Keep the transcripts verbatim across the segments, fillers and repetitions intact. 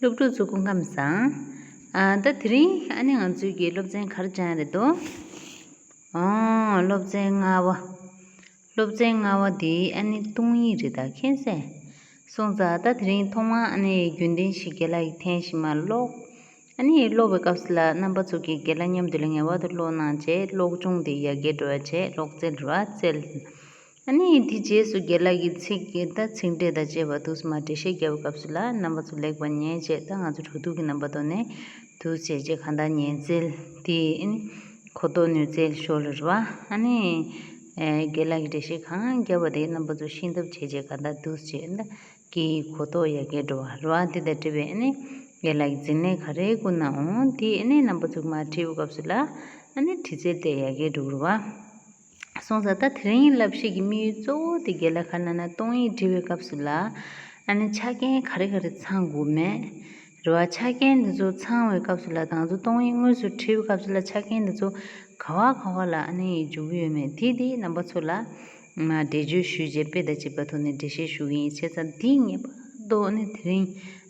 སློབ་ཕྲུག་ཚོ་སྐུ་ཁམས་བཟང་། ཨ་ད་དེ་རིང་ཨ་ནི་ང་ཚོའི་གི་སློབ་ཚན་ག་རེ་སྦྱང་ཡ་རེད་དོ། ཨོ་སློབ་ཚན་ལྔ་པ། སློབ་ཚན་ལྔ་པ་དེ་ཨ་ནི་སྟོང་ཉིད་རེད་ད་མཁྱེན་སོང་། སོང་ཙང་ད་དེ་རིང་ཐོག་མར་ཨ་ནི་རྒྱུན་ལྡན་ཞིག་རྒན་ལགས་ཀྱིས་འཐེན་ཞིག་མར་ཀློག་ཨ་ནི་ཀློག་པའི་སྐབས་སུ་ལ་རྣམ་པ་ཚོ་གིས་རྒན་ལགས་མཉམ་དུ་ལ་ངེས་པར་དུ་ཀློག་གནང་བྱས་ཀློག་སྦྱོང་དེ་ཡར་རྒྱས་འགྲོ་བ་བྱས་ཀློག་རྩལ་རེད་བ་རྩལ། ཨ་ནི་དེ་རྗེས་སུ་རྒན་ལགས་ཀྱིས་ཚིག་གི་ད་ཚིག་འགྲེལ་དང་བཅས་པ་འདུག་སེ་མར་འགྲེལ་བཤད་རྒྱག་པའི་སྐབས་སུ་ལ་རྣམ་པ་ཚོ་ལེགས་པར་ཉན་བྱས་ད་ང་ཚོ་འགྲོ་འདུག་གི་རྣམ་པ་ཐོག་ནས་འདུག་སེ་བྱས་རྗེས་གང་ལྟར་ཉན་རྩལ་དེ་ཨ་ནི་གོ་རྟོགས་ནུས་རྩལ་ཤོར་རེད་བ། ཨ་ནི་ཨེ་རྒན་ལགས་ཀྱིས་འགྲེལ་བཤད་གང་བརྒྱབ་པ་དེ་རྣམ་པ་ཚོ་ཤེས་ཐབས་བྱས་རྗེས་གང་ལྟར་འདུག་སེ་བྱས་ད་གི་གོ་རྟོགས་ཡར་རྒྱས་འགྲོ་བ་རེད་བ། དེ་དང་འབྲེལ་བའི་ཨ་ནི་རྒན་ལགས་ཀྱིས་འཛིན་ལས་ག་རེ་བསྐུར་ནའང་དེ་ཨ་ནི་རྣམ་པ་ཚོ་མར་བྲིས་པའི་སྐབས་སུ་ལ་ཨ་ནི་བྲིས་རྩལ་དེ་ཡར་རྒྱས་འགྲོ་གི་རེད་བ། སོང་ཙང་ད་དེ་རིང་བསླབ་གཞི་གི་དམིགས་ཡུལ་གཙོ་བོ་དེ་རྒན་ལགས་ག་རེ་ལབ་ན་སྟོང་ཉིད་འབྲི་བའི་སྐབས་སུ་ལ་ཨ་ནི་ཆ་རྐྱེན་ག་རེ་ག་རེ་ཚང་དགོས་མེད་རེད་བ། ཆ་རྐྱེན་འདི་ཚོ་ཚང་བའི་སྐབས་སུ་ལ་ང་ཚོ་སྟོང་ཉིད་དངོས་སུ་བྲིས་པའི་སྐབས་སུ་ལ་ཆ་རྐྱེན་འདི་ཚོ་ག་བ་ག་བ་ལ་ཨ་ནི་འཇུག་གི་ཡོད་མེད་དེ་དེ་རྣམ་པ་ཚོ་ལ་མར་འགྲེལ་བརྗོད་ཞུས་རྗེས་དཔེ་དང་བཅས་པའི་ཐོག་ནས་འགྲེལ་བཤད་ཞུ་གི་ཡིན། བྱས་ཙང་འདི་ངེས་པར་དུ་ཨ་ནི་དེ་རིང་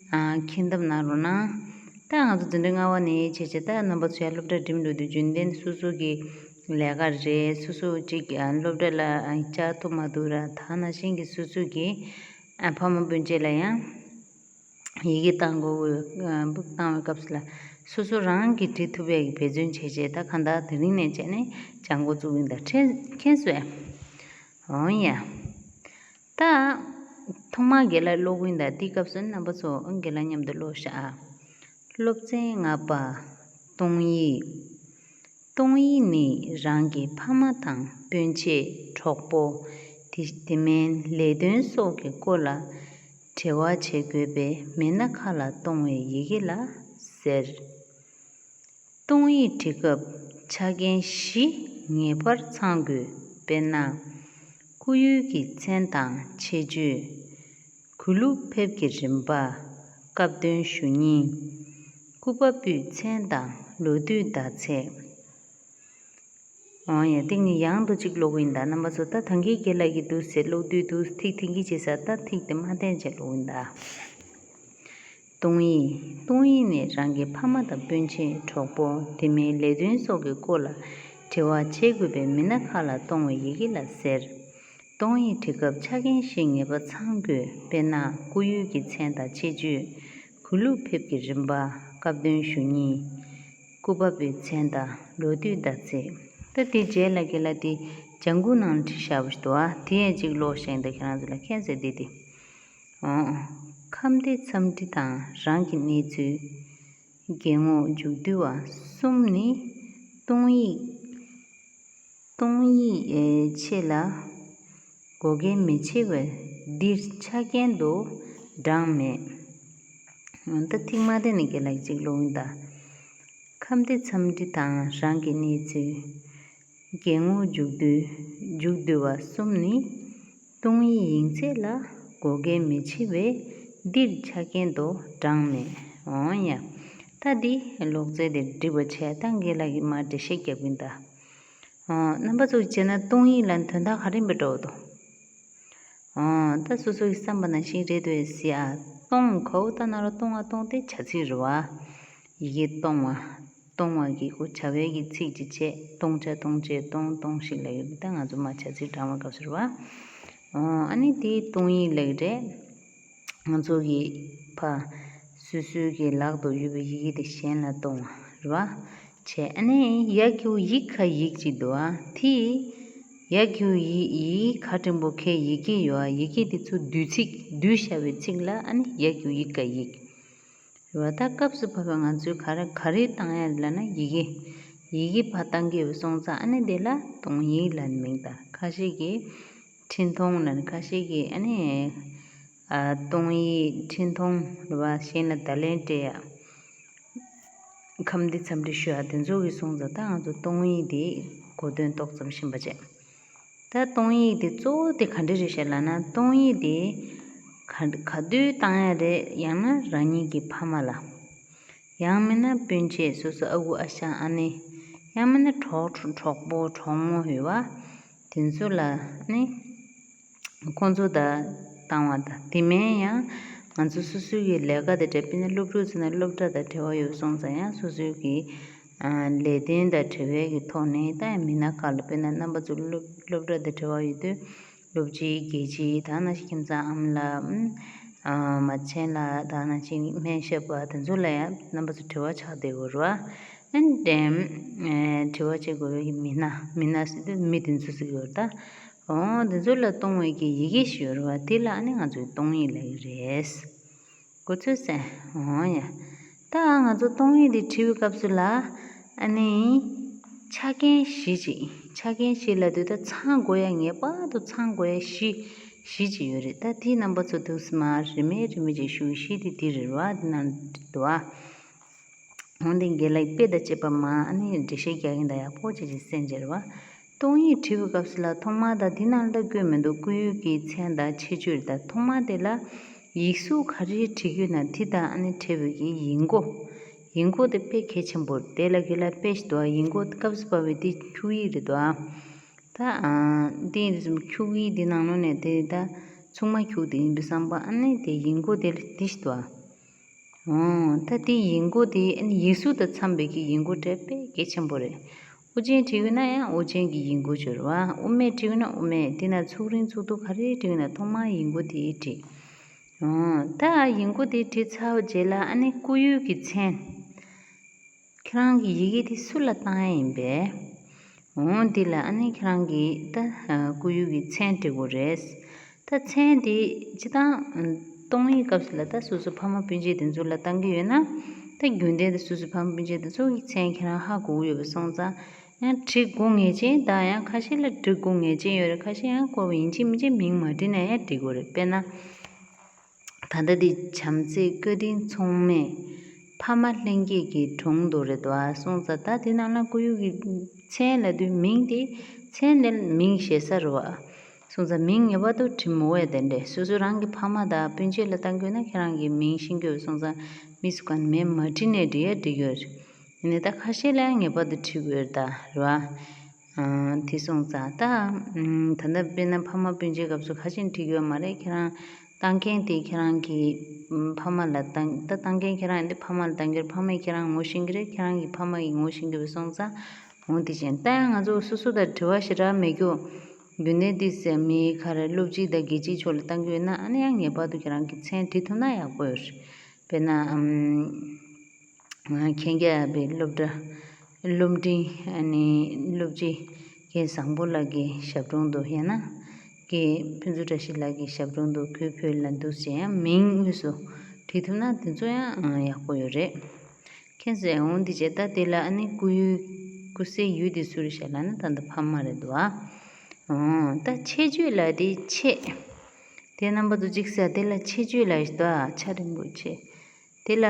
ཨ་མཁྱེན་ཐབས་གནང་རོགས་གནང་། ད་ང་ཚོ་འཛིན་གྲྭ་ལྔ་པ་ནས་བྱས་བྱས་ད་རྣམ་པ་ཚོ་ཡར་སློབ་གྲྭ་འགྲིམ་འགྲོ་དུས་རྒྱུན་ལྡན་སོ་སོ་གི་ལས་ཀ་རེད། སོ་སོ་གཅིག་ཨ་སློབ་གྲྭ་ལ་ཨ་བཅར་ཐུབ་མ་ཐུབ་ར་ད་ནང་བཞིན་གྱི་སོ་སོ་གི་ཨ་ཕ་མ་སྤུན་མཆེད་ལ་ཡང་ཡི་གེ་བཏང་དགོས་ཨ་བཏང་བའི་སྐབས་སུ་ལ་སོ་སོ་རང་གིས་འབྲི་ཐུབ་པའི་འབད་བརྩོན་བྱས་བྱས་ད་གང་ལྟར་དེ་རིང་ནས་བྱས་ནས་སྦྱང་འགོ་བཙུགས་ཡིན་ད་ཁྱེད་ཁྱེད་ཚོས། འོང་ཡ། ད། ཐོག་མར་རྒན་ལགས་ཀློག་གི་ཡིན་ད་དེའི་སྐབས་སུ་རྣམ་པ་ཚོ་རྒན་ལགས་མཉམ་དུ་ཀློག་ཤག་སློབ་ཚན་ལྔ་པ། སྟོང་ཡིག་སྟོང་ཡིག་ནི་རང་གི་ཕ་མ་དང་སྤུན་མཆེད་གྲོགས་པོ། དེ་དེ་མིན་ལས་དོན་སོགས་ཀྱི་སྐོར་ལ་འབྲེལ་བ་བྱེད་དགོས་པའི་མི་སྣ་ཁག་ལ་གཏོང་བའི་ཡི་གེ་ལ་ཟེར། སྟོང་ཡིག་འབྲི་སྐབས་ཆ་རྐྱེན་བཞི་ངེས་པར་ཚང་དགོས། དཔེར་ན། སྐུ་ཡུལ་གྱི་མཚན་དང་ཆེ་བརྗོད། དགུ་ལུགས་ཕེབས་ཀྱི་རིམ་པ། སྐབས་དོན་ཞུ་སྙིང་། སྐུ་པ་པོའི་མཚན་དང་ལོ་དུས་ཟླ་ཚེས། འོ་ཡ་ཏིང་ངེ་ཡང་དུ་གཅིག་ཀློག་གི་ཡིན་ད་རྣམ་པ་ཚོ་ད་ཐང་གི་རྒན་ལགས་ཀྱིས་འདུག་ཟེར་ཀློག་དུས་འདུག་ཐིག་ཐིག་གི་བྱེད་ས་ད་ཐིག་དེ་མ་བསྟན་བྱས་ཀློག་གི་ཡིན་ད། སྟོང་ཡིག་སྟོང་ཡིག་ནི་རང་གི་ཕ་མ་དང་སྤུན་མཆེད་གྲོགས་པོ་དེ་མིན་ལས་དོན་སོགས་ཀྱི་སྐོར་ལ་འབྲེལ་བ་བྱེད་དགོས་པའི་མི་སྣ་ཁག་ལ་གཏོང་བའི་ཡི་གེ་ལ་ཟེར། སྟོང་ཡིག་འབྲི་སྐབས་ཆ་རྐྱེན་བཞི་ངེས་པ་ཚང་དགོས། དཔེར་ན་སྐུ་ཡུལ་གྱི་མཚན་དང་ཆེ་བརྗོད། དགུ་ལུགས་ཕེབས་ཀྱི་རིམ་པ། སྐབས་དོན་ཞུ་སྙིང་། སྐུ་པ་པོའི་མཚན་དང་ལོ་དུས་ཟླ་ཚེས། ད་དེ་རྗེས་ལ་རྒན་ལགས་དེ་ལྗང་གུ་ནང་བྲིས་བཞག་པ་ཞིག་འདུག་ཨ་དེ་ཡང་གཅིག་ཀློག་བཞག་ཡིན་ད་ཁྱེད་རང་ཚོ་ལ་མཁྱེན་གསལ་བདེ་སྟེ། འོ། ཁམས་བདེ་འཚམས་འདྲི་དང་རང་གི་གནས་ཚུལ། དགེ་བསྔོ་མཇུག་བསྡུ་བ་གསུམ་ནི་སྟོང་ཡིག་སྟོང་ཡིག་ཨེ་ཆེད་ལ་དགོས་གལ་མི་ཆེ་བས་འདིར་ཆ་རྐྱེན་དུ་བགྲངས་མེད། འོ་ད་ཐིག་མ་བསྟན་ནས་རྒན་ལགས་གཅིག་ཀློག་ཡིན་ད། ཁམས་བདེ་འཚམས་འདྲི་དང་རང་གི་གནས་ཚུལ། དགེ་བསྔོ་མཇུག་བསྡུ་མཇུག་བསྡུ་བ་གསུམ་ནི་སྟོང་ཡིག་ཡིན་ཚད་ལ་དགོས་གལ་མི་ཆེ་བས་འདིར་ཆ་རྐྱེན་དུ་བགྲངས་མེད། འོང་ཡ། ད་འདི་ཀློག་ཚད་དེ་འགྲིག་པ་བྱས་ད་རྒན་ལགས་ཀྱིས་མར་འགྲེལ་བཤད་རྒྱབ་ཀྱིན་ད། འོ་རྣམ་པ་ཚོ་བྱས་ན་སྟོང་ཡིག་ལ་དོན་དག་ག་རེ་འབད་འགྲོ་འདུག་འོ་ད་སོ་སོ་གི་བསམ་པ་ནང་བཞིན་རེད་འདུག་ཟེར་ཨ། སྟོང་གའུ་ལྟ་ན་རོ་སྟོང་བ་སྟོང་དེ་བྱ་ཚིག་རེད་བ། ཡི་གེ་སྟོང་བ། སྟོང་བ་གི་གོ་བྱ་བའི་གི་ཚིག་ཅིག་བྱས་སྟོང་ཆ་སྟོང་ཆ་སྟོང་སྟོང་ཞིག་ལབ་ཡོད་པ་ད་ང་ཚོ་མ་བྱ་ཚིག་བགྲང་བའི་སྐབས་སུ་རེད་བ། འོ་ཨ་ནི་དེ་སྟོང་ཡིག་ལབ་ཀྱི་རེད། ང་ཚོ་གི་ཕ་སོ་སོའི་གི་ལག་ཏུ་ཡོད་པའི་ཡི་གེ་དེ་གཞན་ལ་གཏོང་བ་རེད་བ། བྱས་ཨ་ནི་ཡ་གི་གུ་ཡི་ག་ཡིག་ཅིག་འདུག་ཨ་དེ། ཡ་གི་གུ་ཡི་ཡི་ག་འགྲེང་བུ་གེ་ཡི་གེ་ཡོད་ཨ་ཡི་གེ་དེ་ཚོ་བསྡུས་ཚིག་བསྡུས་བཞག་པའི་ཚིག་ལ་ཨ་ནི་ཡ་གི་གུ་ཡི་ག་ཡིག་རེད་བ། ད་སྐབས་སུ་བབས་པའི་ང་ཚོས་ག་རེ་ག་རེ་བཏང་ཡ་རེད་ལབ་ན་ཡི་གེ་ཡི་གེ་ཕར་བཏང་གི་ཡོད་པ་སོང་ཙང་ཨ་ནི་དེ་ལ་སྟོང་ཡིག་ལབ་མིང་དང་ཁ་ཤས་ཀྱིས་འཕྲིན་ཐུང་ལབ་ནས་ཁ་ཤས་ཀྱིས་ཨ་ནི། ཨ་སྟོང་ཡིག་འཕྲིན་ཐུང་རེད་བ་གཞན་ལ་བརྡ་ལན་སྤྲད་ཡ། ཁམས་བདེ་འཚམས་འདྲི་ཞུ་ཡ་དེ་ཚོ་གི་སོང་ཙང་ད་ང་ཚོ་སྟོང་ཡིག་དེ་གོ་དོན་ཏོག་ཙམ་ཤེས་པ་བྱས། ད་སྟོང་ཡིག་དེ་གཙོ་བོ་དེ་ག་འདྲ་རེད་ཤག་ལབ་ན་སྟོང་ཡིག་དེ་ག་ག་དུས་བཏང་ཡ་རེད་ཡང་ན་རང་ཉིད་ཀྱི་ཕ་མ་ལ། ཡང་མིན་ན་སྤུན་མཆེད་སོ་སོ་ཨ་ཁུ་ཨ་ཞང་ཨ་ནེ། ཡང་མིན་ན་གྲོགས་གྲོགས་པོ་གྲོགས་མོ་ཡོད་བ། དེ་ཚོ་ལ་ནི། ཁོང་ཚོ་ད་བཏང་བ་དང་དེ་མིན་ཡང་ ང་ཚོ་སོ་སོའི་གི་ལས་ཀ་དེ་འདྲ། དཔེར་ན་སློབ་ཕྲུག་ཚོ་ན་སློབ་གྲྭ་དང་འབྲེལ་བ་ཡོད་སོང་ཙང་ཡང་སོ་སོའི་གི་ཨ་ལས་དོན་དང་འབྲེལ་བའི་གི་ཐོག་ནས་ད་མི་སྣ་ཁག་ལ། དཔེར་ན་རྣམ་པ་ཚོ་སློབ་སློབ་གྲྭ་དང་འབྲེལ་བ་ཡོད་དུས་སློབ་སྤྱི་དགེ་སྤྱི་དང་ན་ཁྱིམ་ཚང་ཨ་མ་ལགས། ཨ་མ་ཆེན་ལགས་དང་ན་ཅིག་སྨན་ཞབས་པ་དེ་ཚོ་ལ་ཡང་རྣམ་པ་ཚོ་འབྲེལ་བ་ཆགས་བསྡད་ཡོད་རེད་བ། ཨ་ནི་དེ་ཨ་འབྲེལ་བ་བྱེད་དགོས་པའི་གི་མི་སྣ། མི་སྣ་ཟེར་དུས་མི་དེ་ཚོ་ཟེར་གྱི་ཡོད་རེད་ད། འོ་དེ་ཚོ་ལ་གཏོང་བའི་གི་ཡི་གེ་ཞིག་ཡོད་རེད་བ། དེ་ལ་ཨ་ནི་ང་ཚོས་གཏོང་ཡིག་ལབ་ཀྱི་རེད། གོ་ཚོད་སེ། འོ་ཡ། ད་ང་ཚོ་གཏོང་ཡིག་འདི་བྲིས་པའི་སྐབས་སུ་ལ་ཨ་ནི་ཆ་རྐྱེན་བཞི་ཅིག་ཆ་རྐྱེན་བཞི་ལབ་དུས་ད་ཚང་དགོས་ཡ། ངེས་པར་དུ་ཚང་དགོས་ཡ་བཞི་བཞི་ཅིག་ཡོད་རེད། ད་དེའི་རྣམ་པ་ཚོ་འདུག་སེ་མར་རིན་མེད་རིན་མེད་ཅིག་ཞུ། བཞི་དེ་འདི་རེད་བ། འདི་ནང་འདུག་བ། འོན་ཏེ་རྒན་ལགས་དཔེ་དང་བཅས་པ་མར་ཨ་ནི་འགྲེལ་བཤད་རྒྱག་གིན་ད། ཡག་པོ་བྱས་བྱས་གསན་བྱས་རེད་བ། གཏོང་ཡིག་བྲིས་པའི་སྐབས་སུ་ལ་ཐོག་མར་ད་འདི་ནང་ལ་བཀོད་མི་འདུག་བཀོད་ཡུལ་གྱི་མཚན་དང་ཆེ་བརྗོད་རེད། ད་ཐོག་མར་དེ་ལ་ཡིག་གཟུགས་ག་རེ་བྲིས་ཡོད་ན་དེ་དང་ཨ་ནི་འབྲེལ་བའི་གི་ཡིག་མགོ། ཡིག་མགོ་དེ་དཔེ་གལ་ཆེན་པོ་རེད། དེ་ལ་དགེ་ལགས་དཔེ་ཞིག་འདུག་བ། ཡིག་མགོ་སྐབས་སུ་བབས་པའི་དེ་འཁྱུག་ཡིག་རེད་འདུག་ཨ། ད་ཨ་དེ་འཁྱུག་ཡིག་དེ་ནང་ལོགས་ནས་དེ་ད་ཚུགས་མ་འཁྱུག་དེ་ཡིན་པའི་བསམ་པ། ཨ་ནི་དེ་ཡིག་མགོ་དེ་ལ་དེ་ཞིག་འདུག་ཨ། འོ། ད་དེ་ཡིག་མགོ་དེ་ཨ་ནི་ཡིག་གཟུགས་དང་འཚམས་པའི་གི་ཡིག་མགོ་སྤྲད་དཔེ་གལ་ཆེན་པོ་རེད། དབུ་ཅན་བྲིས་ཡོད་ན་ཡང་དབུ་ཅན་གྱི་ཡིག་མགོ་སྦྱོར་བ། དབུ་མེད་བྲིས་ཡོད་ན་དབུ་མེད། དེ་ན་ཚུགས་རིང་ཚུགས་སྟོང་ག་རེ་བྲིས་ཡོད་ན་ཐོག་མར་ཡིག་མགོ་དེ་བྲིས། འོ། ད་ཡིག་མགོ་དེ་བྲིས་ཚར་བའི་རྗེས་ལ་ཨ་ནི་བཀོད་ཡུལ་གྱི་མཚན། ཁྱེད་རང་གི་ཡི་གེ་དེ་སུ་ལ་བཏང་ཡ་ཡིན་པས། འོ། འདི་ལ་ཨ་ནི་ཁྱེད་རང་གིས་ད་བཀོད་ཡུལ་གྱི་མཚན་འབྲི་དགོས་རེད། ད་མཚན་དེ་སྤྱིར་བཏང་གཏོང་ཡིག་སྐབས་སུ་ལ་ད་སོ་སོ་ཕ་མ་སྤུན་མཆེད་དེ་ཚོ་ལ་བཏང་གི་ཡོད་ན། ད་རྒྱུན་ལྡན་དུ་སོ་སོའི་ཕ་མ་སྤུན་མཆེད་དེ་ཚོ་གི་མཚན་ཁྱེད་རང་ཧ་གོ་གི་ཡོད་པ་སོང་ཙང་ཡང་བྲི་དགོས་ངེས་ཅན་དང་། ཡང་ཁ་ཤས་ལ་བྲི་དགོས་ངེས་ཅན་ཡོད་རེད། ཁ་ཤས་ཡང་དཀོན་པོ་ཡིན་གཅིག་མིན་གཅིག་མིང་མ་བྲིས་ན་ཡང་འགྲིག་གི་རེད། དཔེར་ན། ད་ལྟ་འདི་བྱམས་བརྩེ་བཀའ་དྲིན་མཚུངས་མེད། ཕ་མ་ལྷན་སྐྱེས་ཀྱི་སྒྲུང་དུ་རེད་འདུག་ཨ། སོང་ཙང་ད་དེ་ནང་ལ་བཀོད་ཡུལ་གྱི་མཚན་ལབ་དུས་མིང་དེ། མཚན་ནི་མིང་ཞེ་ས་རེད་བ། སོང་ཙང་མིང་ངེས་པར་དུ་བྲི་མི་འོས། དེ་འདྲས་སོ་སོ་རང་གི་ཕ་མ་དང་སྤུན་མཆེད་ལ་བཏང་དགོས་ན་ཁྱེད་རང་གི་མིང་ཤེས་ཀྱི་ཡོད། སོང་ཙང་མི་སུ་གང་མིང་མ་བྲིས་ནས་འབྲི་ཡ་འགྲིག་ཡོད་རེད། ཡིན་ནའི་ད་ཁ་ཤས་ལ་ཡང་ངེས་པར་དུ་བྲི་དགོས་རེད་ད། རེད་བ། ཨ། དེ་སོང་ཙང་ད། ཨམ། ད་ལྟ་དཔེར་ན་ཕ་མ་སྤུན་མཆེད་སྐབས་སུ་ཁ་ཤས་འགྲིག་ཡོད་མ་རེད། ཁྱེད་རང་བཏང་མཁན་དེ་ཁྱེད་རང་གི་ཨམ། ཕ་མ་ལ་བཏང་། ད་བཏང་མཁན་ཁྱེད་རང་ཡིན་དུས་ཕ་མ་ལ་བཏང་གི་རེད། ཕ་མས་ཁྱེད་རང་ངོ་ཤེས་ཀྱི་རེད། ཁྱེད་རང་གིས་ཕ་མ་ཡི་ངོ་ཤེས་ཀྱི་རེད། སོང་ཙང་འོ་དེ་བཞིན་ད་ཡང་ང་ཚོ་སོ་སོ་དང་འབྲེལ་བ་ཞེ་དྲག་མེད་རྒྱུ། རྒྱུན་ལྡན་དེ་ཟེར་མི་ག་རེ་སློབ་སྤྱི་དང་དགེ་སྤྱི་ཕྱོགས་ལ་བཏང་གི་ཡོད་ན་ཨ་ནི་ཡང་ངེས་པར་དུ་ཁྱེད་རང་གི་མཚན་བྲིས་ཐུབ་ན་ཡག་པོ་ཡོད་རེད། དཔེར་ན། ཨམ། མཁྱེན་རྒྱ་ཡངས་པའི་སློབ་གྲྭ། སློབ་འབྲིང་། ཨ་ནི་སློབ་སྤྱི་རྒན་བཟང་པོ་ལགས་ཀྱི་ཞབས་དྲུང་དུ། ཡང་ན་རྒན་ཕུན་ཚོགས་བཀྲ་ཤིས་ལགས་ཀྱི་ཞབས་དྲུང་དུ་ཁོས་བོད་ལ་འདུག་ཅེས་ཡང་མིང་དངོས་སུ་བྲིས་ཐུབ་ན་དེ་ཚོ་ཡང་ཡག་པོ་ཡོད་རེད། མཁྱེན་སོང་། འོ་འདི་བྱས་ད་དེ་ལ་ཨ་ནི་བཀོད་ཡུལ། བཀོད་སའི་ཡུལ་དེ་སུ་རེད་ཤག་ལབ་ན་ད་ལྟ་ཕ་མ་རེད་འདུག་ཨ། འོ་ད་ཆེ་བརྗོད་ལབ་དེ་ཆེ། དེ་རྣམ་པ་ཚོ་གཅིག་ཟེར་དེ་ལ་ཆེ་བརྗོད་ལབ་ཡོད་ད། ཆ་རིང་པོ་ཆེ། དེ་ལ།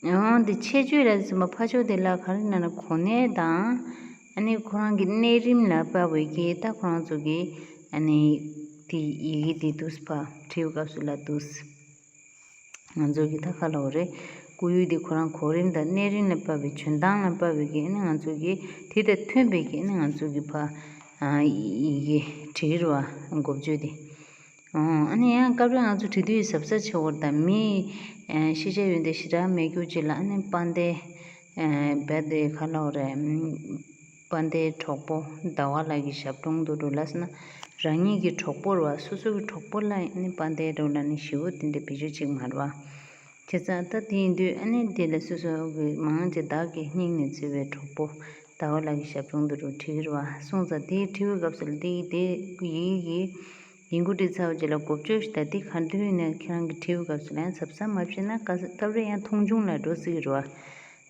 འོ་འདི་ཆེ་བརྗོད་ལ་ཟིན་པ་ཕར་ཕྱོགས་དེ་ལ་ག་རེ་ན་ན་གོ་གནས་དང་། ཨ་ནི་ཁོ་རང་གི་གནས་རིམ་ལ་དཔག་པའི་གི་ད་ཁོ་རང་ཚོ་གི་ཨ་ནི་དེ་ཡི་གེ་དེ་འདུག་སེ་ཕར་བྲིས་པའི་སྐབས་སུ་ལ་འདུག་སེ། ང་ཚོ་གི་ད་ག་ལབ་དགོས་རེད། བཀོད་ཡུལ་དེ་ཁོ་རང་གོ་རིམ་དང་གནས་རིམ་ལ་དཔག་པའི་འཇོན་ཐང་ལ་དཔག་པའི་གི་ཨ་ནི་ང་ཚོ་གི་དེ་དང་མཐུན་པའི་གི་ཨ་ནི་ང་ཚོ་གི་ཕར་ཨ་ཡི་གེ་བྲིས་རེད་བ། འགོ་བརྗོད་དེ། ཨོ། ཨ་ནི་ཡང་སྐབས་རེ་ང་ཚོ་བྲིས་དུས་གཟབ་གཟབ་བྱེད་དགོས་རེད་ད། མི་ཨ་ཤེས་བྱ་ཡོན་ཏན་ཞེ་དྲག་མེད་རྒྱུ་ཅིག་ལ་ཨ་ནི་དཔལ་ལྡན་ཨ་རྦད་དེ་ག་ལབ་དགོས་རེད། དཔལ་ལྡན་གྲོགས་པོ་ཟླ་བ་ལགས་ཀྱི་ཞབས་དྲུང་དུ་འགྲོ་ལབ་ཟེར་ན། རང་ཉིད་ཀྱི་གྲོགས་པོ་རེད་བ། སོ་སོ་གི་གྲོགས་པོ་ལ་ཨ་ནི་དཔལ་ལྡན་འགྲོ་ལབ་ནི་ཞེ་པོ་དེ་འདྲ་བེད་སྤྱོད་ཅིག་མ་རེད་བ། བྱས་ཙང་ད་དེ་ཡིན་དུས་ཨ་ནི་དེ་ལ་སོ་སོ་གི་མང་ཆེ་བདག་གི་སྙིང་ནས་བརྩེ་བའི་གྲོགས་པོ་ཟླ་བ་ལགས་ཀྱི་ཞབས་དྲུང་དུ་འགྲོ་བྲིས་ཀྱི་རེད་བ། སོང་ཙང་དེའི་བྲིས་པའི་སྐབས་སུ་ལ་དེ་ཡི་དེ་ཡི་གེ་གི་ཡིག་མགོ་བྲིས་ཚར་བ་རྗེས་ལ་འགོ་བརྗོད་ཞིག་དང་དེ་ག་དུས་ཡིན་ན་ཁྱེད་རང་གི་བྲིས་པའི་སྐབས་སུ་ལ་ཡང་གཟབ་གཟབ་མ་བྱས་ན་སྐབས་སྐབས་རེ་ཡང་མཐོང་ཆུང་ལ་འགྲོ་སྲིད་ཀྱི་རེད་བ།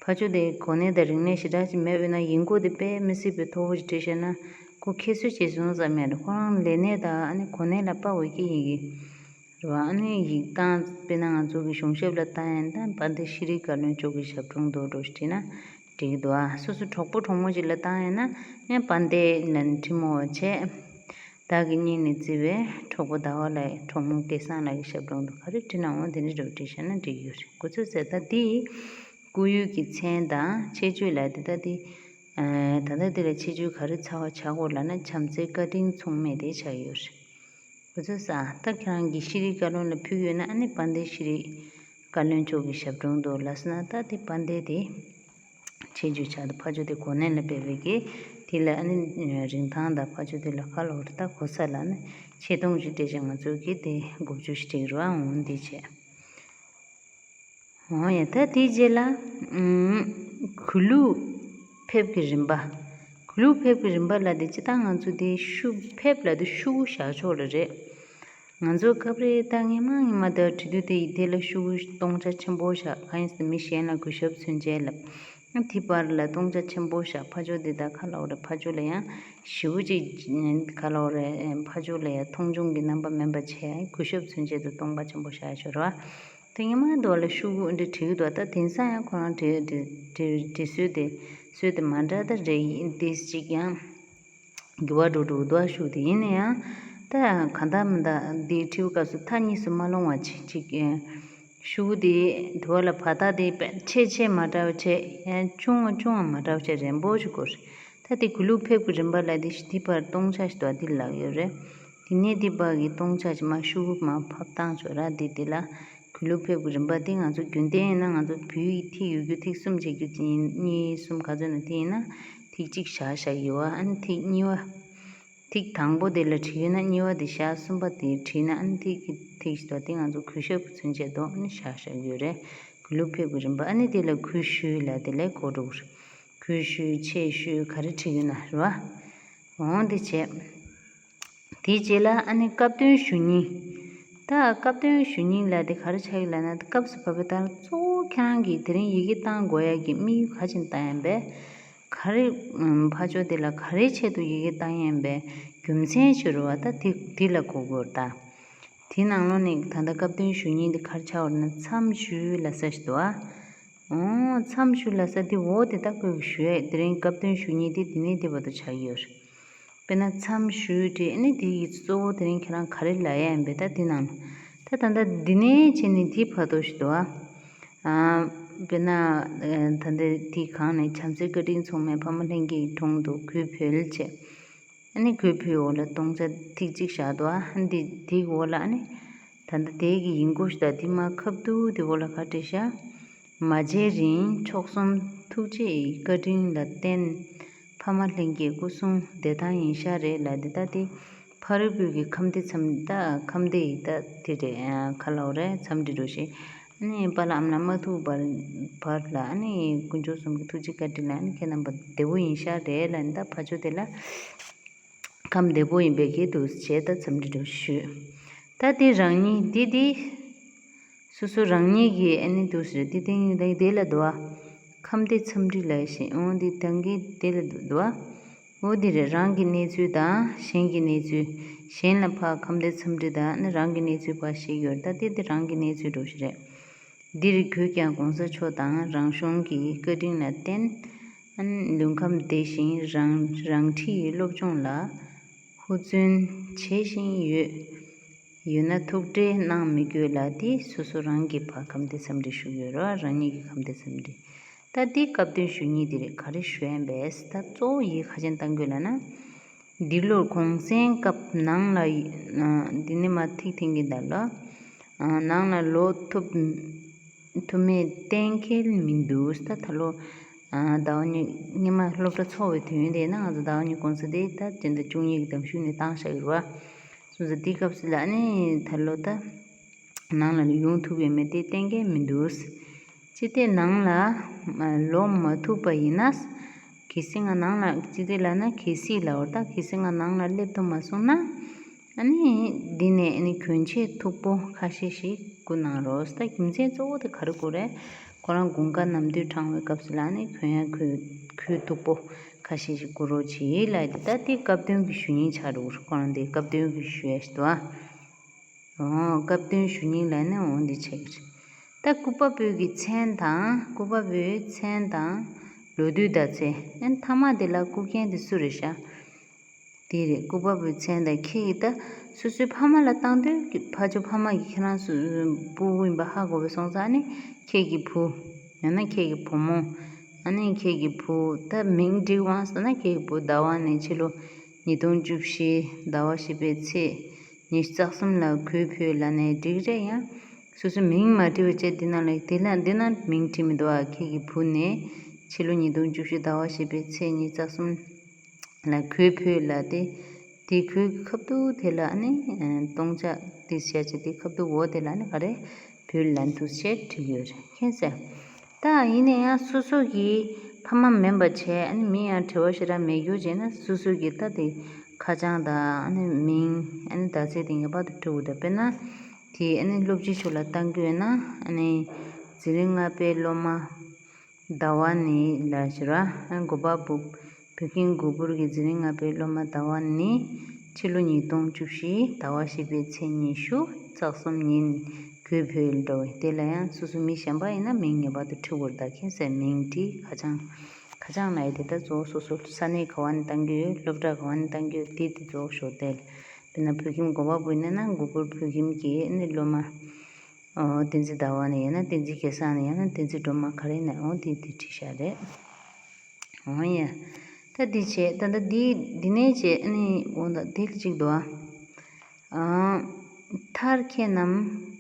ཕར་ཕྱོགས་དེ་གོ་གནས་དང་རིག་གནས་ཞེ་དྲག་ཅིག་མེད་འོས་ན་ཡིག་མགོ་དེ་དཔེ་མི་སྲིད་པའི་མཐོ་པོ་ཞིག་བྲིས་བཞག་ན་ཁོ་ཁྱད་གསོད་བྱས་སོང་བསམ་ཡ་རེད། ཁོ་རང་ལས་གནས་དང་ཨ་ནི་གོ་གནས་ལ་དཔག་པའི་གི་ཡི་གེ་རེད་བ། ཨ་ནི་ཡིག་བཏང་དཔེར་ན་ང་ཚོ་གི་གཞུང་ཞབས་ལ་བཏང་ཡིན་ན་དཔལ་ལྡན་ཤེས་རིག་བཀའ་བློན་མཆོག་གི་ཞབས་དྲུང་དུ་འགྲོ་ཞེས་བྲིས་ན་འགྲིག་གི་འདུག་ཨ། སོ་སོ་གྲོགས་པོ་གྲོགས་མོ་ཅིག་ལ་བཏང་ཡིན་ན་ཡང་དཔལ་ལྡན་ལབ་ནས་བྲིས་མོ་བྱས། བདག་གི་སྙིང་ནས་བརྩེ་བའི་གྲོགས་པོ་ཟླ་བ་ལགས་གྲོགས་མོ་སྐལ་བཟང་ལགས་ཀྱི་ཞབས་དྲུང་དུ་ག་རེ་བྲིས་ན་འོ་དེ་འདྲ་འདྲ་བོ་བྲིས་བཞག་ན་འགྲིག་གི་ཡོད་རེད། གོ་ཚོད་ཟེར་ད་འདི་བཀོད་ཡུལ་གྱི་མཚན་དང་ཆེ་བརྗོད་ལབ་དེ་ད་འདི། ཨ། ད་ལྟ་འདི་ལ་ཆེ་བརྗོད་ག་རེ་བྱ་བ་བྱ་དགོས་ལབ་ན་བྱམས་བརྩེ་བཀའ་དྲིན་མཚུངས་མེད་དེ་བྱ་ཡོད་རེད། ཁོ་ཚོས་ས་ད་ཁྱེད་རང་གི་ཤེས་རིག་བཀའ་བློན་ལ་ཕུལ་ཡོད་ན། ཨ་ནི་དཔལ་ལྡན་ཤེས་རིག་བཀའ་བློན་མཆོག་གི་ཞབས་དྲུང་དུ་ལབ་སོང་ན། ད་དེ་དཔལ་ལྡན་དེ་ཆེད་བརྗོད་བྱ་དུ་ཕ་ཇོ་དེ་གོ་གནས་ལ་ཕེབས་པའི་གི་དེ་ལ། ཨ་ནི་རིན་ཐང་དང་ཕ་ཇོ་དེ་ལ་ཁ་ལོ་རེ་ད་གོ་ས་ལ་ནི་ཆེ་མཐོང་ཞིག་སྤྲད་བྱས། ང་ཚོ་གི་དེ་དགུ་བཅུ་ཞིག་སྤྲད་རུ་ཨ་འོང་འདི་བྱས། འོ་ཡ། ད་དེའི་རྗེས་ལ་ཨུམ། གུས་ལུགས་ཕེབས་ཀྱི་རིམ་པ། གུས་ལུགས་ཕེབས་ཀྱི་རིམ་པ་ལ་དེ་སྤྱིར་བཏང་ང་ཚོ་དེ་ཤུགས་ཕེབས་ལ་དེ་ཤུ་གུ་བཞག་ཆོག་ལ་རེད། ང་ཚོ་སྐབས་རེ་ད་སྔས་མ་སྔས་མ་དེ་བྲིས་དུས་དེ་ཡི་དེ་ལ་ཤུ་གུ་སྟོང་ཆ་ཆེན་པོ་བཞག་གང་ཡིན་ཟེར་ན་མི་གཞན་ལ་གུས་ཞབས་མཚོན་བྱེད་ལབ། དེ་བར་ལ་སྟོང་ཆ་ཆེན་པོ་བཞག་ཕ་ཇོ་དེ་ད་ག་ལབ་དགོས་རེད། ཕ་ཇོ་ལ་ཡང་ཞེ་པོ་ཅིག་ག་ལབ་དགོས་རེད། ཕ་ཇོ་ལ་ཡང་མཐོང་ཆུང་གི་རྣམ་པ་མིན་པ་བྱས་གུས་ཞབས་མཚོན་བྱེད་དུ་སྟོང་པ་ཆེན་པོ་བཞག་ཤོར་བ། དེ་སྔས་མ་དེ་བ་ལ་ཤུ་གུ་འདི་བྲིས་འདུག་ད་དེང་སང་ཡང་ཁོ་རང་བྲིས་བྲིས་བྲིས་བྲིས་སྲོལ་དེ་སྲོལ་དེ་མ་འདྲ་ད་རེད། ཡིན་དེ་ཅིག་ཡང་འགྱུར་བ་འགྲོ་འགྲོ་འདུག་ཤུ་གུ་དེ་ཡིན་ན་ཡང་ད་གང་ལྟར་མི་འདྲ་འདི་བྲིས་པའི་སྐབས་སུ་མཐའ་གཉིས་སུ་མ་ལྷུང་བ་ཅིག་ཅིག་ཤུ་གུ་དེ་དེ་བ་ལ་བར་ཐག་དེ་ཆེ་ཆེ་མ་འདྲ་བ་བྱས། ཡང་ཆུང་བ་ཆུང་བ་མ་འདྲ་བ་བྱས། རན་པོ་ཞིག་དགོས་རེད། ད་དེ་གུས་ལུགས་ཕེབས་ཀྱི་རིམ་པ་ལ་དེ་ཞིག་དེ་བར་སྟོང་ཆ་ཞིག་འདུག་དེ་ལབ་ཡོད་རེད། དེ་ནས་དེ་བར་གྱི་སྟོང་ཆ་ཞིག་མ་ཤུ་གུ་མ་ཕབ་བཏང་ཆོག་ར། དེ་དེ་ལ་གུས་ལུགས་ཕེབས་ཀྱི་རིམ་པ་དེ་ང་ཚོ་རྒྱུན་ལྡན་ཡིན་ན་ང་ཚོ་བོད་ཡིག་ཐིག་ཡོད་རྒྱུ་ཐིག་གསུམ་བྱེད་རྒྱུ་དེ་ཡིན། གཉིས་གསུམ་ག་ཚོད་ན་དེ་ཡིན་ན་ཐིག་གཅིག་བཞག་བཞག་ཡོད་བ། ཨ་ནི་ཐིག་གཉིས་པ། ཐིག་དང་པོ་དེ་ལ་བྲིས་ཡོད་ན་གཉིས་པ་དེ་བཞག་གསུམ་པ་དེ་བྲིས་ན། ཨ་ནི་ཐིག་གི་ཐིག་ཞིག་དང་དེ་ང་ཚོ་གུས་ཞབས་ཀྱི་མཚོན་བྱེད་དུ་ཨ་ནི་བཞག་བཞག་ཡོད་རེད། གུས་ལུགས་ཕེབས་ཀྱི་རིམ་པ། ཨ་ནི་དེ་ལ་གུས་ཞུས་ལ་དེ་ལས་གོ་འགྲོ་གི་རེད། གུས་ཞུས་ཆེ་ཞུས་ག་རེ་བྲིས་ཡོད་ན་རེད་བ། འོང་དེ་བྱས། དེའི་རྗེས་ལ་ཨ་ནི་སྐབས་དོན་ཞུ་སྙིང་། ད་སྐབས་དོན་ཞུ་སྙིང་ལ་དེ་ག་རེ་ཆགས་ཡོད་ལབ་ན། སྐབས་སུ་བབས་པའི་ལྟར་གཙོ་བོ་ཁྱེད་རང་གིས་དེ་རིང་ཡི་གེ་བཏང་དགོས་ཡ་གི་དམིགས་ཡུལ་ག་ཅིག་བཏང་ཡ་ཡིན་པས། ག་རེ་ཕ་ཇོ་དེ་ལ་ག་རེའི་ཆེད་དུ་ཡི་གེ་བཏང་ཡ་ཡིན་པའི་རྒྱུ་མཚན་ཞིག་རེད་བ། ད་དེ་དེ་ལ་གོ་དགོས་རེད་ད། དེའི་ནང་ལོགས་ནས་ད་ལྟ་སྐབས་དོན་ཞུ་སྙིང་དེ་ག་རེ་ཆགས་ཡོད་ན། མཚམས་ཞུས་ལབ་ས་ཞིག་འདུག་ཨ། འོ། མཚམས་ཞུས་ལབ་ས་དེ་འོ་དེ་ད་ཁོས་ཞུ་ཡས། དེ་རིང་སྐབས་དོན་ཞུ་སྙིང་དེ་དེ་ནས་དེ་བར་དུ་ཆགས་ཡོད་རེད། དཔེར་ན་མཚམས་ཞུས་བྲིས། ཨ་ནི་དེ་ཡི་གཙོ་བོ་དེ་རིང་ཁྱེད་རང་ག་རེ་ལབ་ཡ་ཡིན་པས་ད་དེ་ནང་། ད་ད་ལྟ་འདི་ནས་བྱས་ནས་དེ་བར་དུ་ཞིག་འདུག་ཨ། དཔེར་ན་ད་ལྟ་དེ་གང་ནས་བྱམས་བརྩེའི་བཀའ་དྲིན་མཚུངས་མེད་ཕ་མ་ལྷན་རྒྱས་ཀྱི་དྲུང་དུ་གུས་འབུལ་བྱས། ཨ་ནི་གུས་འབུལ་འོག་ལ་སྟོང་ཆ་ཐིག་གཅིག་བཞག་འདུག་ཨ། ཨ་ནི་དེ་དེའི་འོག་ལ་ཨ་ནི་ད་ལྟ་དེ་གི་ཡིན་སྐོར་ཞིག་དང་དེ་མ་ཁ་བསྡུར་དེ་འོག་ལ་ག་བྲིས་ཤག་མ་བརྗེད་རིང་མཆོག་གསུམ་ཐུགས་རྗེ་ཡི་བཀའ་དྲིན་ལ་བརྟེན། ཕ་མ་ལྷན་རྒྱས་སྐུ་གསུང་བདེ་ཐང་ཡིན་ཤག་རེད་ལབ། འདི་ད་དེ་ཕ་རོལ་པོའི་གི་ཁམས་བདེ་འཚམས། ད་ཁམས་བདེ་ཡི་ད་དེ་རེད། ཨ། ག་ལབ་རེད། འཚམས་འདྲི་འདྲ་བོ་ཞིག་ཨ་ནི་པཱ་ལགས་ཨ་མ་ལགས་མ་ཐུག་བར་བར་ལ་ཨ་ནི་དཀོན་མཆོག་གསུམ་གྱི་ཐུགས་རྗེ་བཀའ་དྲིན་ལ་ཨ་ནི་ཁྱེད་རྣམ་པ་བདེ་པོ་ཡིན་ཤག་རེད་ལབ། ད་ཕ་ཇོ་དེ་ལ་ཁམས་བདེ་པོ་ཡིན་པའི་གི་འདུག་སེ་བྱས་ད་འཚམས་འདྲི་འདྲ་བོ་ཞུས། ད་དེ་རང་ཉིད་དེ་དེ་སོ་སོ་རང་ཉིད་ཀྱི་ཨ་ནི་འདུག་སེ་དེ་སྟེང་ལ་དེ་ལ་འདུག་ཨ། ཁམས་བདེ་འཚམས་འདྲི་ལབ་བཞིན། འོ་འདི་ད་གིན་དེ་ལ་འདུག་འདུག་ཨ། འོ་འདི་རེད། རང་གི་གནས་ཚུལ་དང་གཞན་གྱི་གནས་ཚུལ། གཞན་ལ་ཕར་ཁམས་བདེ་འཚམས་འདྲི་དང་ནི་རང་གི་གནས་ཚུལ་ཕར་བཤད་ཡོད་རེད། ད་དེ་དེ་རང་གི་གནས་ཚུལ་འདྲ་བོ་ཞིག་རེད། འདིར་གུས་ཀྱང་གོང་ས་མཆོག་དང་རང་གཞུང་གི་བཀའ་དྲིན་ལ་བརྟེན། ཨ་ནི་ལུས་ཁམས་བདེ་ཞིང་རང་རང་འཁྲིའི་སློབ་སྦྱོང་ལ་ཧུར་བརྩོན་བྱེད་བཞིན་ཡོད། ཡོད་ན་ཐུགས་ཁྲལ་གནང་མི་དགོས་ལབ་དེ་སོ་སོ་རང་གི་ཕར་ཁམས་བདེ་འཚམས་འདྲི་ཞུ་གི་ཡོད་རེད། རང་ཉིད་ཀྱི་ཁམས་བདེ་འཚམས་འདྲི། ད་འདི་སྐབས་དོན་ཞུ་སྙིང་དེ་རེད། ག་རེ་ཞུ་ཡ་ཡིན་པས། ད་གཙོ་བོ་ཡིག་ག་ཅན་བཏང་དགོས་ལབ་ན། འདི་ལོར་གུང་སེང་སྐབས་ནང་ལ་ཡི་ཨ་འདི་ནས་མར་ཐིག་འཐེན་གྱི་འདུག་ལ། ཨ་ནང་ལ་ལོག་ཐུབ་ཐུབ་མེད་གཏན་འཁེལ་མི་འདུག་ད་ད་ལོ་ཨ་ཟླ་བ་གཉིས་སྔོན་མ་སློབ་གྲྭ་ཚོགས་པའི་དུས་ཡུན་དེ་ན་ང་ཚོ་ཟླ་བ་གཉིས་གུང་སེང་དེ་ད་སྤྱི་ཟླ་བཅུ་གཉིས་ཀྱི་ཟླ་བ་གཞུག་ནས་བཏང་བཞག་ཡོད་རེད་བ། སོང་ཙང་དེའི་སྐབས་སུ་ལ་ནི་ད་ལོ་ད་ནང་ལ་ཡོང་ཐུབ་ཡོད་མེད་དེ་གཏན་འཁེལ་མི་འདུག་ཅི་སྟེ་ནང་ལ་ལོག་མ་ཐུབ་པ་ཡིན་ན། གལ་སྲིད་ང་ནང་ལ་ཅི་སྟེ་ལབ་ན། གལ་སྲིད་ལབ་པ་རེད་ད། གལ་སྲིད་ང་ནང་ལ་སླེབས་ཐུབ་མ་སོང་ན། ཨ་ནི་འདི་ནས་ཨ་ནི་གྱོན་ཆས་མཐུག་པོ་ཁ་ཤས་ཤིག་བསྐུར་གནང་རོགས། ད་རྒྱུ་མཚན་གཙོ་བོ་དེ་ག་རེ་དགོས་རེད། ཁོ་རང་དགུན་ཁ་ནམ་དུས་གྲང་བའི་སྐབས་སུ་ལ་ནི་གྱོན་ཡ་གོས་གོས་མཐུག་པོ་ཁ་ཤས་ཤིག་བསྐུར་རོགས་གྱིས་ལབ་ཡ་དེ། ད་དེ་སྐབས་དོན་གྱི་ཞུ་སྙིང་ཆགས་འགྲོ་གི་རེད། ཁོ་རང་དེ་སྐབས་དོན་གྱི་ཞུ་ཡ་ཞིག་འདུག་ཨ། འོ། སྐབས་དོན་ཞུ་སྙིང་ལབ་ནས་འོ་འདི་ཆགས་ཀྱི་རེད། ད་སྐུ་པ་པོའི་གི་མཚན་དང་། སྐུ་པ་པོའི་མཚན་དང་ལོ་དུས་ཟླ་ཚེས། ཨ་ནི་མཐའ་མ་དེ་ལ་བསྐུར་མཁན་དེ་སུ་རེད་ཤག་དེ་རེད། སྐུ་པ་པོའི་མཚན་དང་ཁྱེད་ཀྱིས་ད་སོ་སོའི་ཕ་མ་ལ་བཏང་དུས་ཀྱི་ཕ་ཇོ་ཕ་མ་གིས་ཁྱེད་རང་སུ་སྤུ་གུ་ཡིན་པ་ཧ་གོ་བ་སོང་ཙང་ནི། ཁྱེད་ཀྱི་བུ། ཡང་ན་ཁྱེད་ཀྱི་བུ་མོ། ཨ་ནི་ཁྱེད་ཀྱི་བུ། ད་མིང་བྲིས་དབང་ཟེར་ན་ཁྱེད་ཀྱི་བུ་ཟླ་བ་ནས་ཕྱི་ལོ་ཉིས་སྟོང་བཅུ་བཞི་ཟླ་བ་བཞི་པའི་ཚེས་ ཉི་ཤུ་རྩ་གསུམ་ལ་གུས་ཕུལ་ལབ་ནས་འགྲིག་རེད། ཡང་སོ་སོའི་མིང་མ་བྲིས་པ་བྱས། འདི་ནང་ལ་དེ་ལ་འདི་ན་མིང་བྲིས་མི་འདུག་ཨ། ཁྱེད་ཀྱི་བུ་ནས་ཕྱི་ལོ་ཉིས་སྟོང་བཅུ་བཞི་ཟླ་བ་བཞི་པའི་ཚེས་ཉི་ཤུ་རྩ་གསུམ་ལ་གུས་ཕུལ་ལབ་སྟེ། དེ་གུས་ཀྱི་ཁ་ཐུག་དེ་ལ་ཨ་ནི་སྟོང་ཆ་དེ་བཤད་བྱས། དེ་ཁ་ཐུག་འོག་དེ་ལ་ཨ་ནི་ག་རེ་ཕུལ་ལབ་འདུག་བཤད་བྲིས་ཡོད་རེད། མཁྱེན་གསལ། ད་ཡིན་ན་ཡང་སོ་སོ་གི་ཕ་མ་མིན་པ་བྱས། ཨ་ནི་མིང་ཡང་བྲི་བ་ཞེ་དྲག་མེད་རྒྱུ་བྱས་ན། སོ་སོ་གི་ད་དེ་ཁ་བྱང་དང་ཨ་ནི་མིང་ཨ་ནི་ཟླ་ཚེས་དེ་ངེས་པར་དུ་བྲི་དགོས་འདུག་དཔེར་ན་དེ་ཨ་ནི་སློབ་སྤྱི་ཚོ་ལ་བཏང་གི་ཡོད་ན། ཨ་ནི་འཛིན་རིམ་ལྔ་པའི་སློབ་མ་ཟླ་བ་ནི་ལ་ཞུ་ར། ཨ་ནི་འགོ་པ་བུ། བོད་ཁྱིམ་གུ་པུར་གྱི་འཛིན་རིམ་ལྔ་པའི་སློབ་མ་ཟླ་བ་ནི་ཕྱི་ལོ་ཉིས་སྟོང་བཅུ་བཞི་ཟླ་བ་བཞི་པའི་ཚེས་ཉི་ཤུ་རྩ་གསུམ་ཉིན་གུས་ཕུལ་འགྲོ་བས། དེ་ལ་ཡང་སོ་སོ་མི་གཞན་པ་ཡིན་ན་མིང་ངེས་པར་དུ་བྲི་དགོས་རེད། ད་མཁྱེན་གསལ། མིང་བྲིས། ཁ་བྱང་། ཁ་བྱང་ལ་ཡི་དེ་ད་གཙོ་བོ་སོ་སོ་ས་གནས་ག་བ་ནས་བཏང་གི་ཡོད། སློབ་གྲྭ་ག་བ་ནས་བཏང་གི་ཡོད། དེ་དེ་གཙོ་བོ་ཞོག་དེ་ལ། དཔེར་ན་བོད་ཁྱིམ་འགོ་པ་བུ་ཡིན་ན་གུ་པུར་བོད་ཁྱིམ་གྱི་ཨ་ནི་སློབ་མ། ཨོ་བསྟན་འཛིན་ཟླ་བ་ནས་ཡིན་ན་བསྟན་འཛིན་སྐལ་བཟང་ནས་ཡིན་ན་བསྟན་འཛིན་སྒྲོལ་མ། ག་རེ་ནས་འོང་དེ་དེ་བྲིས་བཞག་རེད། འོང་ཡ། ད་འདི་བྱས། ད་ལྟ་འདི་འདི་ནས་བྱས། ཨ་ནི་འོང་ད་འདི་ལ་གཅིག་འདུག་ཨ། ཨ། མཐར་ཁྱེད་རྣམས།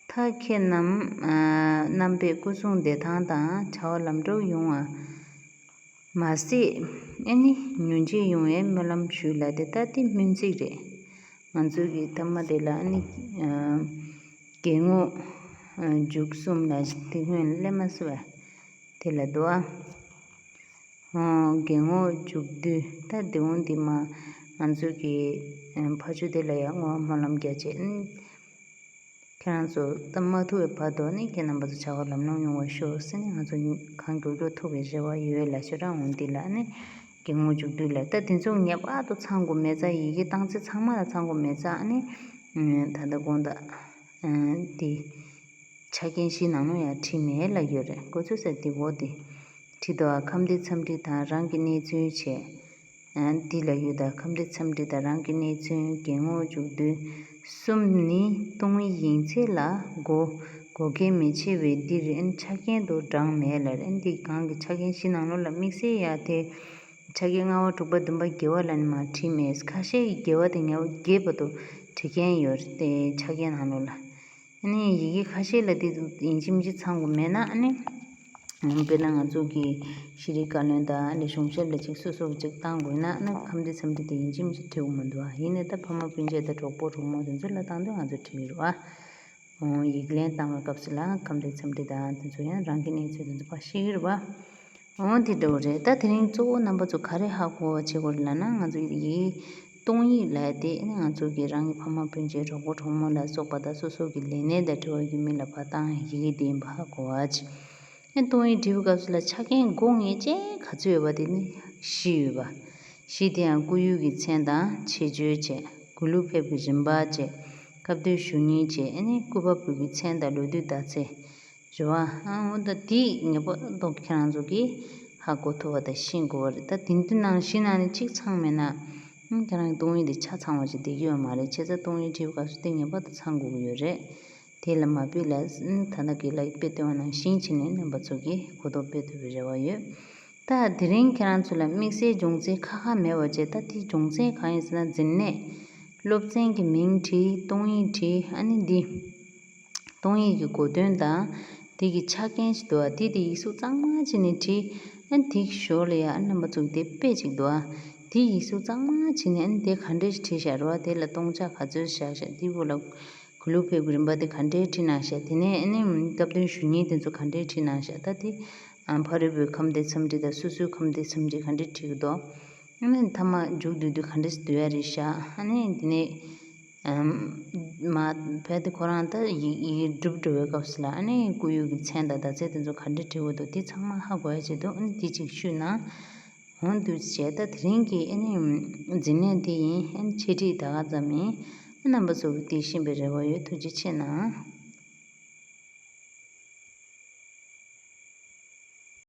མཐར་ཁྱེད་རྣམས། ཨ། རྣམ་པའི་སྐུ་གསུང་བདེ་ཐང་དང་བྱ་བ་ལམ་འགྲོ་ཡོང་བ་མ་ཟད། ཨ་ནི་ཉིན་བྱེད་ཡོང་བའི་སྨོན་ལམ་ཞུ་ལབ་སྟེ། ད་འདི་སྨོན་ཚིག་རེད། ང་ཚོ་གི་ཐ་མ་དེ་ལ་ཨ་ནི། ཨ། དགེ་བསྔོ། ཨ། མཇུག་གསུམ་ལ་དེ་སྔོན་སླེབས་མ་སོང་བས། དེ་ལ་འདུག་ཨ། ཨོ་དགེ་བསྔོ་མཇུག་བསྡུ། ད་དེ་འོང་འདི་མ་ང་ཚོ་གི་ཨ་ཕ་ཇོ་དེ་ལ་ཡང་བསྔོ་བ་སྨོན་ལམ་རྒྱ་ཆེ། ཨ་ནི་ཁྱེད་རང་ཚོ་ད་མ་ཐུག་པའི་བར་དུ་ནི་ཁྱེད་རྣམ་པ་ཚོ་བྱ་བ་ལམ་ལྷོང་ཡོང་བ་ཤོག་ཟེར་ནས་ང་ཚོ་གང་མགྱོགས་མགྱོགས་ཐུག་པའི་རེ་བ་ཡོད་ལབ་ཤོག་ར། འོང་འདི་ལ་ནི་དགེ་བསྔོ་མཇུག་བསྡུ་ལ། ད་དེ་ཚོ་ངེས་པར་དུ་ཚང་དགོས་མེད་ཙང་། ཡི་གེ་བཏང་ཚེ་ཚང་མ་ལ་ཚང་དགོས་མེད་ཙང་། ཨ་ནི་ད་ལྟ་དགོངས་དག་ཨ་འདི། ཆ་རྐྱེན་བཞི་ནང་ལོགས་ཡང་བྲིས་མེད་ལབ་ཡོད་རེད། མགོ་ཚོད་ཟེར་དེ་འོ་དེ་བྲིས་འདུག་ཨ། ཁམས་བདེ་འཚམས་འདྲི་དང་རང་གི་གནས་ཚུལ་བྱས། ཨ་འདི་ལབ་ཡོད་ད། ཁམས་བདེ་འཚམས་འདྲི་དང་རང་གི་གནས་ཚུལ། དགེ་བསྔོ་མཇུག་བསྡུ་གསུམ་ནི་སྟོང་ཉིད་ཡིན་ཚད་ལ་གོ་གོ་གལ་མི་ཆེ་བས་འདིར་ཨ་ཆ་རྐྱེན་དུ་བགྲངས་མེད་ལབ་རེད། འདི་གང་གི་ཆ་རྐྱེན་བཞི་ནང་ལོགས་ལ་དམིགས་བསལ་ཡ་དེ་ཆ་རྐྱེན་ལྔ་པ་དྲུག་པ་བདུན་པ་བརྒྱད་པ་ལ་ནི་མ་བྲིས་མེད། ཁ་ཤས་ཀྱིས་བརྒྱད་པ་དེ་ངེས་པ་བརྒྱད་པ་དུ་བྲིས་མཁན་ཡོད་རེད་དེ། ཆ་རྐྱེན་ནང་ལོགས་ལ། ཨ་ནི་ཡི་གེ་ཁ་ཤས་ལ་དེ་ཡིན་གཅིག་མིན་གཅིག་ཚང་དགོས་མེད་ན། ཨ་ནི་དཔེར་ན་ང་ཚོ་གི་ཤེས་རིག་བཀའ་བློན་དང་ཨ་ནི་གཞུང་ཞབས་ལ་གཅིག་སོ་སོ་གི་གཅིག་བཏང་དགོས་ན། ཨ་ནི་ཁམས་བདེ་འཚམས་འདྲི་དེ་ཡིན་གཅིག་མིན་གཅིག་བྲི་དགོས་མི་འདུག་ཨ། ཡིན་ནའི་ད་ཕ་མ་སྤུན་མཆེད་དང་གྲོགས་པོ་གྲོགས་མོ་དེ་ཚོ་ལ་བཏང་དུས་ང་ཚོ་བྲི་གི་རེད་བ། ཨོ་ཡིག་ལན་བཏང་བའི་སྐབས་སུ་ལ་ཁམས་བདེ་འཚམས་འདྲི་དང་དེ་ཚོ་ཡང་རང་གི་གནས་ཚུལ་དེ་ཚོ་ཕར་ཤེས་ཀྱི་རེད་བ། འོ་དེ་འདྲ་བོ་རེད། ད་དེ་རིང་གཙོ་བོ་རྣམ་པ་ཚོ་ག་རེ་ཧ་གོ་བ་བྱེད་དགོས་རེད་ལབ་ན། ང་ཚོ་ཡི་གེ་གཏོང་ཡིག་ལབ་དེ་ཨ་ནི་ང་ཚོ་གི་རང་གི་ཕ་མ་སྤུན་མཆེད་གྲོགས་པོ་གྲོགས་མོ་ལ་སོགས་པ་དང་སོ་སོ་གི་ལས་སྣེ་དང་འབྲེལ་བ་ཡོད་མི་ལ་ཕར་བཏང་ཡི་གེ་དེ་ཡིན་པ་ཧ་གོ་བ་བྱེད། ཨ་ནི་གཏོང་ཡིག་འབྲི་བའི་སྐབས་སུ་ལ་ཆ་རྐྱེན་དགོས་ངེས་ཅན་ག་ཚོད་ཡོད་པ་དེ་ནི་བཞི་ཡོད་པ། བཞི་དེ་ཡང་སྐུ་ཡུལ་གྱི་མཚན་དང་ཆེ་བརྗོད་བྱས། དགུང་ལོ་ཕེབས་པའི་རིམ་པ་བྱས། སྐབས་དོན་ཞུ་སྙིང་བྱས། ཨ་ནི་སྐུ་པར་བུ་གི་མཚན་དང་ལོ་དུས་ཟླ་ཚེས། རེད་བ། ཨ་འོ་ད་དེ་ངེས་པར་དུ་ཁྱེད་རང་ཚོ་གིས་ཧ་གོ་ཐུབ་པ་དང་ཤེས་དགོས་པ་རེད། ད་དེ་འདི་ནང་བཞི་ནང་ནས་གཅིག་ཚང་མེད་ན། ཨ་ཁྱེད་རང་གཏོང་ཡིག་འདི་ཆ་ཚང་བ་ཞིག་བསྡད་ཀྱི་ཡོད་མ་རེད། བྱས་ཙང་གཏོང་ཡིག་བྲིས་པའི་སྐབས་སུ་དེ་ངེས་པར་དུ་ཚང་དགོས་ཀྱི་ཡོད་རེད། དེ་ལ་མ་དཔེ་ལ་ཨ་ད་ལྟ་གི་ལ་དཔེ་སྟོན་པ་ནང་བཞིན་བྱས་ནས་རྣམ་པ་ཚོ་གིས་གོ་རྟོགས་སྤེལ་ཐུབ་པའི་རེ་བ་ཡོད། ད་དེ་རིང་ཁྱེད་རང་ཚོ་ལ་དམིགས་བསལ་སྦྱོང་ཚན་ཁ་ཁ་མེད་པ་བྱས། ད་དེ་སྦྱོང་ཚན་གང་ཡིན་ཟེར་ན། འཛིན་གནས། སློབ་ཚན་གྱི་མིང་བྲིས། གཏོང་ཡིག་བྲིས། ཨ་ནི་འདི། གཏོང་ཡིག་གི་གོ་དོན་དང་། དེ་གི་ཆ་རྐྱེན་ཞིག་འདུག་ཨ། དེ་དེ་ཡིག་གཟུགས་གཙང་མ་བྱས་ནས་བྲིས། ཨ་ནི་དེ་གི་ཞོར་ལ་ཡ་ཨ་རྣམ་པ་ཚོ་གི་དེ་དཔེ་ཅིག་འདུག་ཨ། དེ་ཡིག་གཟུགས་གཙང་མ་བྱས་ནས་ཨ་ནི་དེ་ག་འདྲས་ཞིག་བྲིས་བཞག་རེད་བ། དེ་ལ་སྟོང་ཆ་ག་ཚོད་བཞག་བཞག་དེ་བོ་ལ་དགུང་ལོ་ཕེབས་ཀྱི་རིམ་པ་དེ་ག་འདྲས་བྲིས་གནང་བཞག་དེ་ནས་ཨ་ནི་སྐབས་དོན་ཞུ་མཁན་དེ་ཚོ་ག་འདྲས་བྲིས་གནང་བཞག་ད་དེ་ཨ་ཕ་རོལ་པོའི་ཁམས་བདེ་འཚམས་འདྲི་དང་སོ་སོའི་ཁམས་བདེ་འཚམས་འདྲི་ག་འདྲས་བྲིས་ཀྱི་འདུག་ཨ་ནི་མཐའ་མ་མཇུག་བསྡུ་དུས་ག་འདྲས་བསྡུ་ཡ་རེད་བཞག་ཨ་ནི་དེ་ནས་ཨམ། མ་བས་དེ་ཁོ་རང་ད་ཡི་ཡི་གེ་སྒྲུབ་འགྲོ་བའི་སྐབས་སུ་ལ་ཨ་ནི་སྐུ་ཡུལ་གྱི་མཚན་དང་ཟླ་ཚེས་དེ་ཚོ་ག་འདྲས་བྲིས་དགོས་འདུག་དེ་ཚང་མ་ཧ་གོ་ཡ་ཆེད་དུ་ཨ་ནི་དེ་གཅིག་ཞུས་ན། འོང་དུས་བྱས། ད་དེ་རིང་གི་ཨ་ནི་འཛིན་གནས་དེ་ཡིན། ཨ་ནི་འཆད་ཁྲིད་ད་ག་ཙམ་ཡིན། ཨ་རྣམ་པ་ཚོ་གིས་དེ་ཤེས་པའི་རེ་བ་ཡོད། ཐུགས་རྗེ་ཆེ་གནང་།